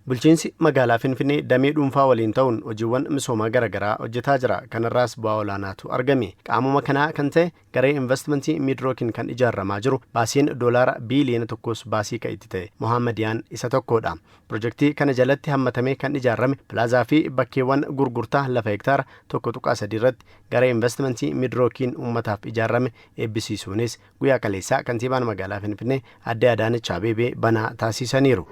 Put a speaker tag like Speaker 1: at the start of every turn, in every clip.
Speaker 1: Bulchiinsi magaalaa Finfinnee damee dhuunfaa waliin ta'uun hojiiwwan misoomaa garaagaraa hojjetaa jira. Kanarraas bu'aa olaanaatu argame. Qaamuma kanaa kan ta'e garee investimentii Miidrookiin kan ijaaramaa jiru baasiin doolaara biiliyoona 1s baasii kan itti ta'e Mohaammadiyaan isa tokkodha. Pirojektii kana jalatti hammatamee kan ijaarame pilaazaa fi bakkeewwan gurgurtaa lafa hektaara 1.3 irratti garee investimentii Miidrookiin uummataaf ijaarame eebbisiisuunis guyyaa kaleessaa kantiibaan magaalaa Finfinnee Aadde Adaanech Abeebee banaa taasisaniiru.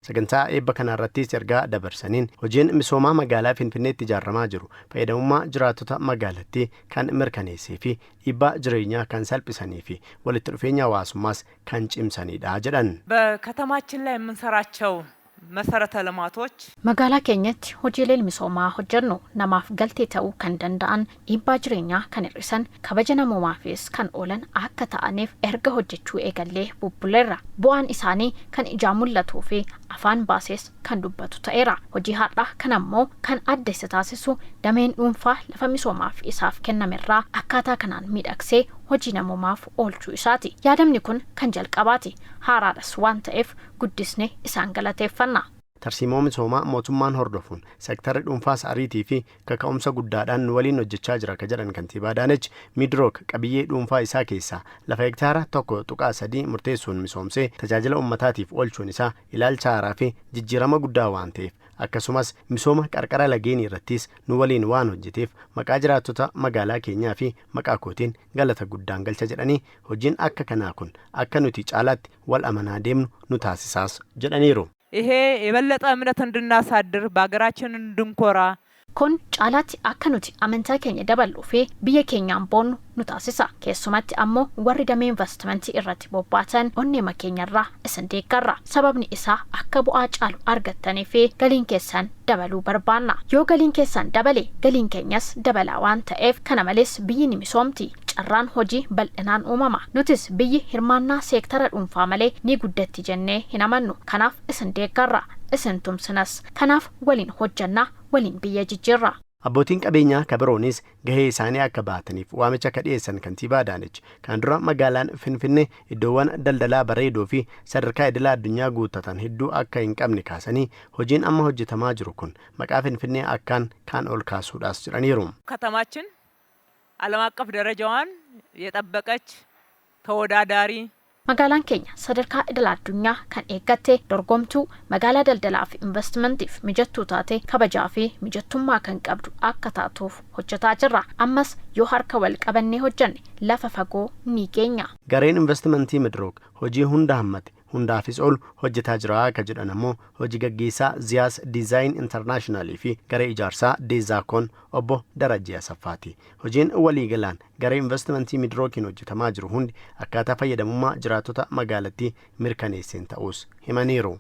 Speaker 1: Sagantaa eebba kanarrattis ergaa dabarsaniin, hojiin misoomaa magaalaa Finfinneetti ijaaramaa jiru fayyadamummaa jiraattota magaalattii kan mirkaneessee fi dhiibbaa jireenyaa kan salphisanii fi walitti dhufeenya hawaasummaas kan cimsanidha jedhan.
Speaker 2: በከተማችን ላይ የምንሰራቸው መሰረተ ልማቶች
Speaker 3: Magaalaa keenyatti hojiileen misoomaa hojjennu namaaf galtee ta'uu kan danda'an, dhiibbaa jireenyaa kan hir'isan, kabaja namoomaafis kan oolan akka ta'aniif erga hojjechuu eegallee bubbuleerra. Bu'aan isaanii kan ijaan mul'atuu fi afaan baasees kan dubbatu ta'eera. Hojii har'aa kan ammoo kan adda isa taasisu dameen dhuunfaa lafa misoomaaf isaaf kennamerraa akkaataa kanaan miidhagsee hojii namoomaaf oolchuu isaati. Yaadamni kun kan jalqabaati. Haaraadhas waan ta'eef guddisne isaan galateeffanna.
Speaker 1: Tarsiimoo misoomaa mootummaan hordofuun seektarri dhuunfaas ariitii fi kaka'umsa guddaadhaan nu waliin hojjechaa jira ka jedhan kantiibaa Adaanech, Miidrook qabiyyee dhuunfaa isaa keessaa lafa hektaara 1.3 murteessuun misoomsee tajaajila uummataatiif oolchuun isaa ilaalcha haaraa fi jijjiirama guddaa waan ta'eef, akkasumas misooma qarqara lageenii irrattis nu waliin waan hojjeteef maqaa jiraattota magaalaa keenyaa fi maqaa kootiin galata guddaan galcha jedhanii, hojiin akka kanaa kun akka nuti caalaatti wal amanaa deemnu nu taasisaas jedhaniiru.
Speaker 2: ይሄ የበለጠ እምነት እንድናሳድር በሀገራችን እንድንኮራ
Speaker 3: Kun caalaatti akka nuti amantaa keenya daballuu fi biyya keenyaan boonnu nu taasisa. Keessumatti ammoo warri damee investimentii irratti bobbaatan onneema keenyarraa isin deeggarra. Sababni isaa akka bu'aa caalu argattanii fi galiin keessan dabaluu barbaanna. Yoo galiin keessan dabale, galiin keenyas dabalaa waan ta'eef. Kana malees biyyi ni misoomti. Carraan hojii bal'inaan uumama. Nutis biyyi hirmaannaa seektara dhuunfaa malee ni guddatti jennee hin amannu. Kanaaf isin deeggarra. Isin tumsinas. Kanaaf waliin hojjannaa, waliin biyya jijjiirra.
Speaker 1: Abbootiin qabeenyaa kabiroonis gahee isaanii akka baataniif waamicha akka dhiyeessan kantiibaa Adaanech, kan dura magaalaan Finfinnee iddoowwan daldalaa bareedoo fi sadarkaa idila addunyaa guuttatan hedduu akka hin qabne kaasanii, hojiin amma hojjetamaa jiru kun maqaa Finfinnee akkaan kan ol kaasuudhaas jedhaniiru.
Speaker 2: ከተማችን ዓለም አቀፍ ደረጃዋን የጠበቀች ተወዳዳሪ
Speaker 3: Magaalaan keenya sadarkaa idil addunyaa kan eeggatte, dorgomtuu, magaalaa daldalaa fi investimentiif mijattuu taate, kabajaa fi mijattummaa kan qabdu akka taatuuf hojjetaa jirra. Ammas yoo harka wal qabannee hojjenne lafa fagoo ni geenya.
Speaker 1: Gareen investimentii Midrook hojii hunda hammate, hundaafis oolu hojjetaa jira akka jedhan ammoo hojii gaggeessaa Ziyaas Diizaayin Intarnaashinaalii fi garee ijaarsaa Deezaakoon obbo Darajjii Asaffaati. Hojiin waliigalaan garee investimentii Midrookiin hojjetamaa jiru hundi akkaataa fayyadamummaa jiraattota magaalattii mirkaneesseen ta'us himaniiru.